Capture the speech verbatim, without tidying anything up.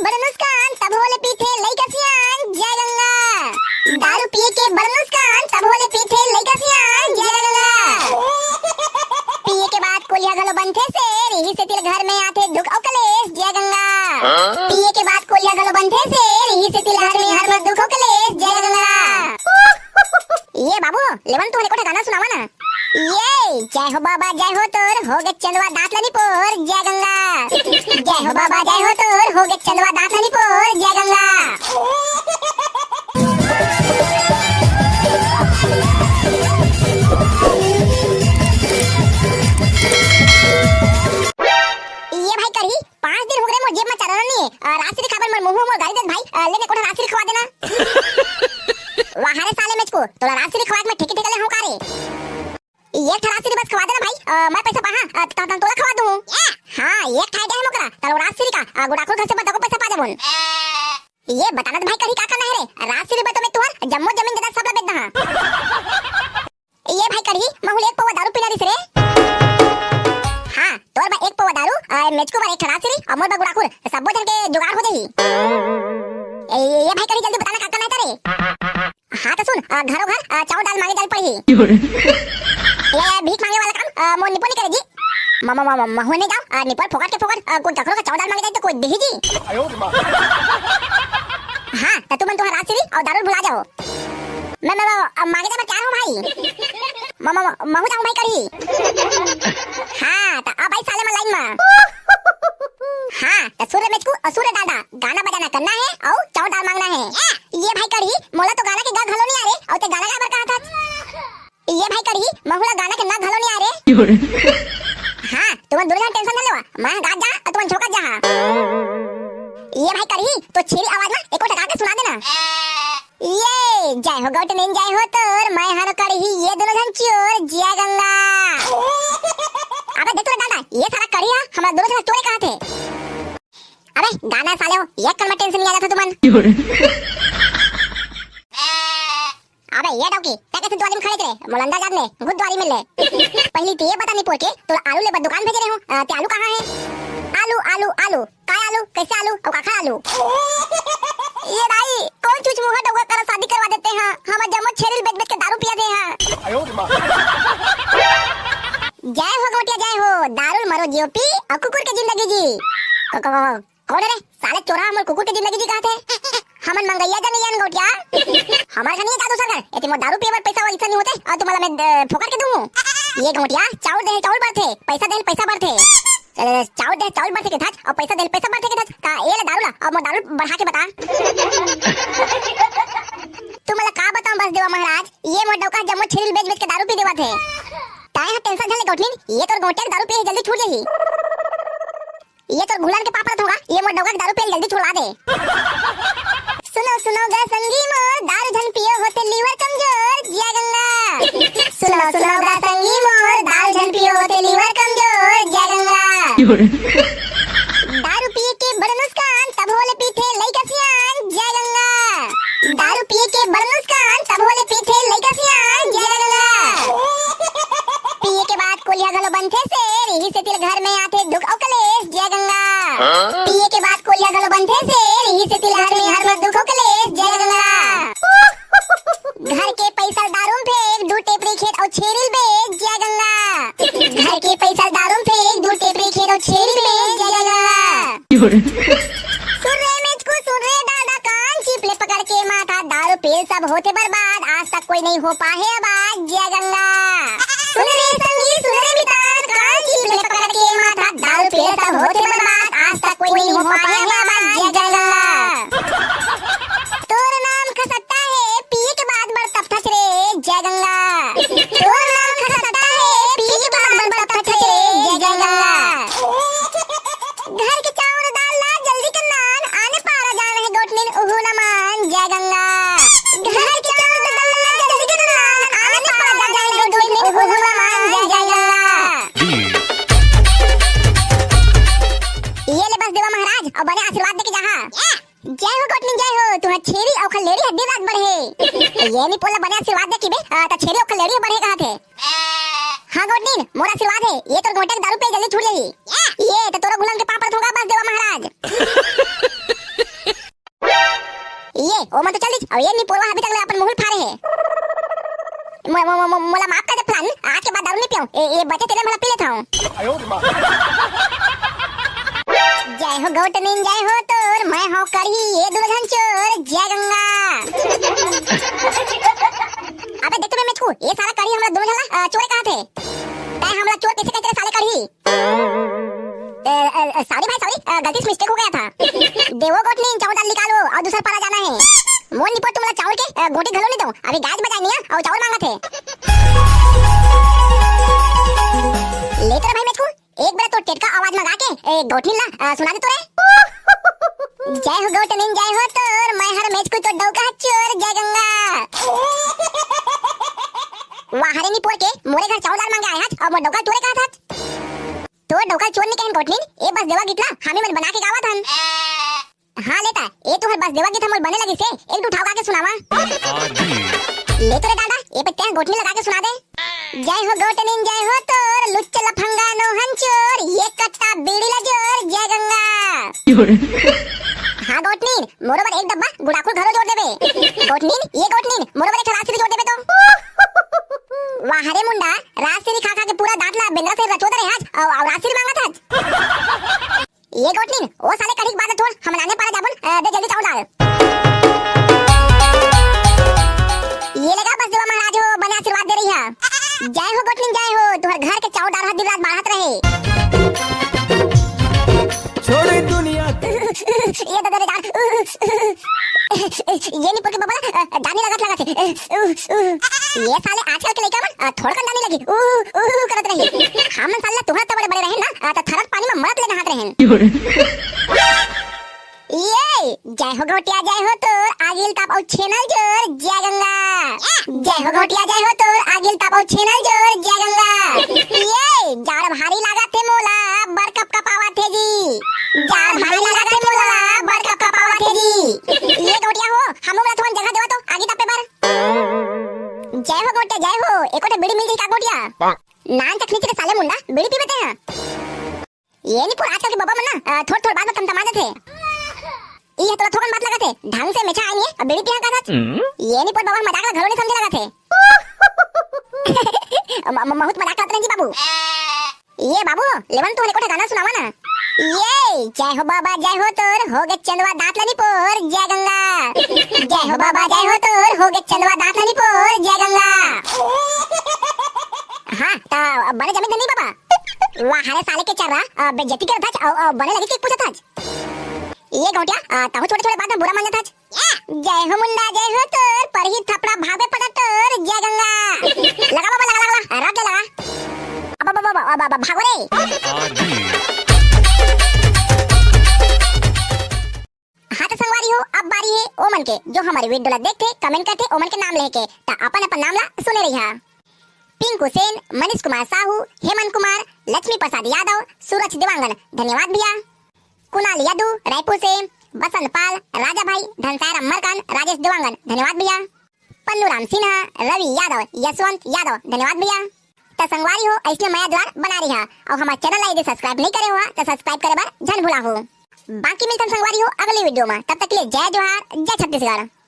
बड़ नुकसान तभो ले पीथे लइका सियान, जय गंगा। दारू पिए के बड़ नुकसान तभो ले पीथे लइका सियान, जय गंगा। पिए के बाद कोलिहा घलो बनथे शेर, इही सेती ले घर में आथे दुख अउ कलेश, जय गंगा। पिए के बाद कोलिहा घलो बनथे शेर, इही सेती ले घर में आथे दुख अउ कलेश, जय गंगा। ए बाबू, लेवन तुँहर एको ठा गाना सुनावा ना। ए जय हो बाबा जय हो तोर, हो गे चंदवा दाँत ला निपोर, जय गंगा। जय हो बाबा जय हो तोर, हो गे चंदवा दाँत ला निपोर, जय गंगा। ए भाई कड़ही, पाँच दिन हो गे मोर जेब म चार आना नइ हे। अ, राजश्री खाबर मोर मुँह मोर गारी देत भाई। अ, ले ने एको ठा राजश्री खवा देना। वाह रे साले मेचकू, तोला राजश्री खवाए के मैं ठेके ठेके ले हूँ का रे? एक ठा राजश्री बस खवा देना भाई। अ, मैं पैसा पाहा, अ, त, त, तोला खवा दूँ। हाँ, एक ठा idea हे मोकरा। तलो राजश्री का, अ, गुड़ाखुर घर से बता को पैसा पा देबोन। ए बता ना त भाई कड़ही का करना हे रे? राजश्री बस तो मैं तुँहर जम्मो जमीन जायदाद सब ला बेच दहा। ए भाई कड़ही, महू ल एक पौवा दारू पीना रिस रे। हाँ, तोर बर एक पौवा दारू, अ, मेचकू बर एक ठा राजश्री, अउ मोर बर गुड़ाखुर, सब्बो झन के जुगाड़ हो जाही। ए, ए, ए भाई कड़ही, जल्दी बता ना, का करना हे तेरे? हाँ, त सुन, अ, घरो घर, अ, चाउर दाल मांगे जाए ल पड़ही। ए, ए, भीख मांगे वाला काम, अ, मोर निपोर नइ करे जी। म, म, म, म, महू नइ जाँव, अ, निपोर फोकट के फोकट, अ, कोई ककरो के चाउर दाल मांगे जाए त कोई देही जी। हाँ, त तुमन तुँहर राजश्री अउ दारू भुला जाओ। मैं, मैं, मैं, अब मांगे जाए बर तैयार हूँ भाई। म-, म-, म-, महू जाहूँ भाई कड़ही। हाँ, त अब भाई साले मन लाइन म। हाँ, त सुन रे मेचकू अउ सुन रे दादा, गाना बजाना करना हे अउ चाउर दाल मांगना हे। ए भाई कड़ही, मोला तो गाना के ग घलो नइ आ रे, अउ ते गाना गाए बर कहत हस। ए भाई कड़ही, महू ला गाना के न घलो नइ आ रे। हाँ, तुमन दूनों झन tension न लेवा, मैं गात जाहूँ अउ तुमन झोंकत जाहा। ए भाई कड़ही, तोर छेरी आवाज म एको ठा गा के सुना देना। ए जय हो गौटनिन, जय हो तोर, मैं हरों कड़ही, ए दूनों झन चोर, जय गंगा। अबे देख तो रे दादा, ए सारा कड़ही ह हमर दूनों झन चोर कहत हे। अबे गाना साले हो, एक कन म tension नइ आ जात हे तुमन। अबे ए डौकी, तैं कइसे दुवारी म खड़े हस रे? मोला अंदर जान दे, घुस दुवारी म ले। पहिली ते ए बता निपोर के, तोला आलू ले बर दुकान भेजे रहेंव, अ, ते आलू कहाँ हे? आलू, आलू, आलू, काय आलू, कइसे आलू, अउ काखर आलू? ए दाई, कोन चुचमुहा डौका करा शादी करवा देते हैं, हमर जम्मो छेरी ल बेच बेच के दारू पिया दे हैं। जय हो गौटिया, जय हो, दारू ल मरो जियो पी, अउ कुकुर के जिंदगी जी। को, को, को, कोन रे? साले चोरहा मोर कुकुर के जिंदगी जी कहत हे। हमन मंगइया जंगइया अन गौटिया। हमर घर नइ हे का दूसर घर? एती मोर दारू पिए बर पैसा वइसा नइ होते, अउ तुमन ला मैं, अ, फोकट के दूँ। ए गौटिया, चाउर दे चाउर बरथे, पैसा दे पैसा बरथे। अ, चाउर दे चाउर बरथे के धच, अउ पैसा दे पैसा बरथे के धच। त ए ले दारू ला, अउ मोर दारू बढ़ा के बता। तुमन ला का बताऊँ बस देवा महाराज, ए मोर डौका जम्मो छेरी ल बेच बेच के दारू पी देवत हे। तैं ह tension झन ले गौटनिन, ए तोर गौटिया के दारू पिए हे जल्दी छूट जाही। ए तोर घुलन के पाप रथ होगा, ए मोर डौका के दारू पिए ल जल्दी छुड़वा दे। सुनो, सुनो गा संगी मोर, दारू झन पियो होथे liver कमजोर, जय गंगा। सुनो, सुनो गा संगी मोर, दारू झन पियो होथे liver कमजोर, जय गंगा। दारू पिए के बड़ नुकसान, तभो ले पीथे लइका सियान, जय गंगा। दारू पिए के बड़ नुकसान, तभो ले पीथे लइका सियान, जय गंगा। पिए के बाद कोलिहा घलो बनथे शेर, इही सेती ले घर में आथे दुख अउ कलेश, जय गंगा। हाँ? पिए के बाद कोलिहा घलो बनथे शेर, इही सेती ले घर में आथे दुख अउ कलेश, जय गंगा। घर के पइसा ल दारू म फेंक, दू टेपरी खेत अउ छेरी ल बेच, जय गंगा। घर के पइसा ल दारू म फेंक, दू टेपरी खेत अउ छेरी ल बेच, जय गंगा। सुन रे मेचकू, सुन रे दादा, कान चीप ले पकड़ के माथा, दारू पी सब होथे बर्बाद, आज तक कोई नहीं हो पाए हे आबाद, जय गंगा। सुन रे संगी, सुन रे मितान, कान चीप ले पकड़ के माथा, दारू पी सब होथे बर्बाद, आज तक कोई नहीं हो पाए हे आबाद, जय गंगा। तोर नाम खसकता हे, पिए के बाद बड़ तपथच रे, जय गंगा। तोर नाम खसकता हे, पिए के बाद बड़ तपथच रे, जय गंगा। घर के चाउर दाल ला जल्दी कर नान, आने पारा जान हे गोठनिन उहू ला मान, जय गंगा। घर के चाउर दाल ला जल्दी कर नान, आने पारा जान हे गोठनिन उहू ला मान, जय गंगा। ये ले बस देवा महाराज, अउ बने आशीर्वाद देके जाहा। जय हो गोठनिन, जय हो, तुँहर छेरी अउ खल्लेरी ह दिन रात बढ़े। ये निपोर ला बने आशीर्वाद दे किबे, अ, त छेरी अउ खल्लेरी ह बढ़े कहत हे। हाँ गोठनिन, मोर आशीर्वाद हे, ये तोर गोठिया के दारू पिए जल्दी छूट जाही। ये त तोरो घुलन के पाप रथ होगा बस देवा महाराज। ओ मन तो चल दिस, अउ ये निपोरवा अभी तक ले अपन मुंह फारे हे। मो-, मो-, मो-, मो-, मोला माफ कर दे फलान, आज के बाद दारू नहीं पियऊं। ए, ये बचे तेले मला पी लेता हूँ। जय हो गोटनीन, जय हो तोर, मैं हूँ कढ़ी, ये दुनो झन चोर, जय गंगा। अबे देख तो बे मेचकू, ये साला कढ़ी हमला दुनो झन ला, अ, चोरे कहा थे। तै हमला चोर कैसे कहते रे साले कढ़ी? अ, अ, अ, सॉरी भाई, सॉरी, अ, गलती से मिस्टेक हो गया था। देवो गोटनीन, चाउर दाल निकालो अउ दूसर पारा जाना हे। मोर निपोर तुमला चाउर के, अ, गोटी घलो नहीं दो, अभी गाज बजाय निया अउ चाउर मांगत हे। ले तो रे भाई मेचकू, एक बार तो टेटका आवाज में गा के, ए, गोटनीन ला, अ, सुना दे तो रे। जय हो गोटनीन, जय हो तोर, मैं हर मेचकू तो डौका चोर, जय गंगा। वाह रे निपोर के, मोरे घर चाउर दाल मांगे आए हच, अउ मोर डौका चोरे कहा था। तोर डौका चोर नहीं कहन गोटनीन, ए बसदेवा गीत ला हमी मन बना के गावत हन। हाँ लेता, ए तुहर बसदेवा गीत हमर बने लगिस हे, एक दू ठाव गा के सुनावा। ले तो रे डालडा, ए पे तैं गोटनीन लगा के सुना दे। जय हो गोटनीन, जय हो तोर, लुच्च लफंगा नोहन चोर, ये कट्टा बीड़ी ला जोर, जय गंगा। हाँ गोटनीन, मोरो बर एक डब्बा गुड़ाखुर घलो जोर देबे। गोटनीन, ये गोटनीन, मोरो बर एक राजश्री जोर देबे तो। वाह रे मुंडा, राजश्री खा खा के पूरा दांत ला बेंदरा से रचोत रहे हच, अउ, अउ राजश्री मांगत हच। ये गोटनीन, ओ साले कढ़ी के बाद छोड़, हम नाने पारे जाबन, अ, दे जल्दी चाउर दाल। ये ले गा बसदेवा महाराज हो, बने आशीर्वाद दे रही है। जय हो गोटनीन, जय हो, तुहर घर के चाउर दाल हर दिन रात बाढ़त रहे। छोड़ दुनिया के। ये ददा रे दाल। ये निपोर के बबा ला, अ, जानी लगत लगत हे। ये साले आजकल के लइका मन, अ, थोड़कन जानी लगी, उ, उ करत रही। हमन साले तुहर त बड़े बड़े रहेन ना, अ, त थरक पानी में मरत ले नहात रहेन। ये, जय हो गोटिया, जय हो तोर, आगिल ताप अउ छेनल जोर, जय गंगा। जय हो गोटिया, जय हो तोर, आगिल ताप अउ छेनल जोर, जय गंगा। ये, जाड़ भारी लागत हे मोला, बर कपकपावत हे जी। जाड़ भारी लागत हे मोला, बर कपकपावत हे जी। ये गोटिया हो, हमू ला थोड़न जगह देवा तो, आगी तापे बर। जय हो गोटिया, जय हो, एको ठे बीड़ी मिल जाही का गोटिया? नान चखनी के साले मुंडा, बीड़ी पीबे ते हा? ये निपोर आजकल के बबा मन ना, अ, थोड़ थोड़ बात में तमतमा देथे। ई ह तोला थोकन बात लगत हे, ढंग से मेछा आय नहीं हे, अब बीड़ी पिहा का सच? हम्म। ये निपोर बबा मजाक ला घलो नहीं समझे लगत हे। म-, म-, बहुत मजाक करत रहेन जी बाबू। ये बाबू, लेवन तू हले कोठा गाना सुनावा ना। ये, जय हो बाबा, जय हो तोर, हो गे चंदवा दांत ला निपोर, जय गंगा। जय हो बाबा, जय हो तोर, हो गे चंदवा दांत ला निपोर, जय गंगा। हाँ, त बने जमीन नहीं बाबा। वाह रे साले के चर्रा, अ, बेइज्जती करत हच, अउ, अउ, बने लगे के पूछत हच। ये गौंटिया, अ, तहु छोटे-छोटे बात में बुरा मान जात हच। जय हो मुंडा, जय हो तोर, परही थपड़ा भावे पड़ा तोर, जय गंगा। लगा बाबा, लगा, लगा, लगा, रात ले लगा। अब, अब, अब, अब, अब, अब, भागो रे। हाँ त संगवारी हो, अब बारी हे ओ मन के, जो हमर video ला देखथे, comment करथे, ओ मन के नाम लेके, त अपन अपन नाम ला सुने रहिहा। पिंकू सेन, मनीष कुमार साहू, हेमंत कुमार, लक्ष्मी प्रसाद यादव, सूरज देवांगन, धन्यवाद भैया। कुणाल यादव, रायपुर से, बसंत पाल, राजा भाई, धनसाय राम मरकान, राजेश देवांगन, धन्यवाद भैया। पन्नू राम सिन्हा, रवि यादव, यशवंत यादव, धन्यवाद भैया। त संगवारी हो, अइसने मया दुलार बना रहिहा, अउ हमर channel ला यदि subscribe नहीं करे हो, त subscribe करे बर झन भुलाहू। बाकी मिलथन संगवारी हो अगली video में, तब तक के लिए जय जोहार, जय छत्तीसगढ़।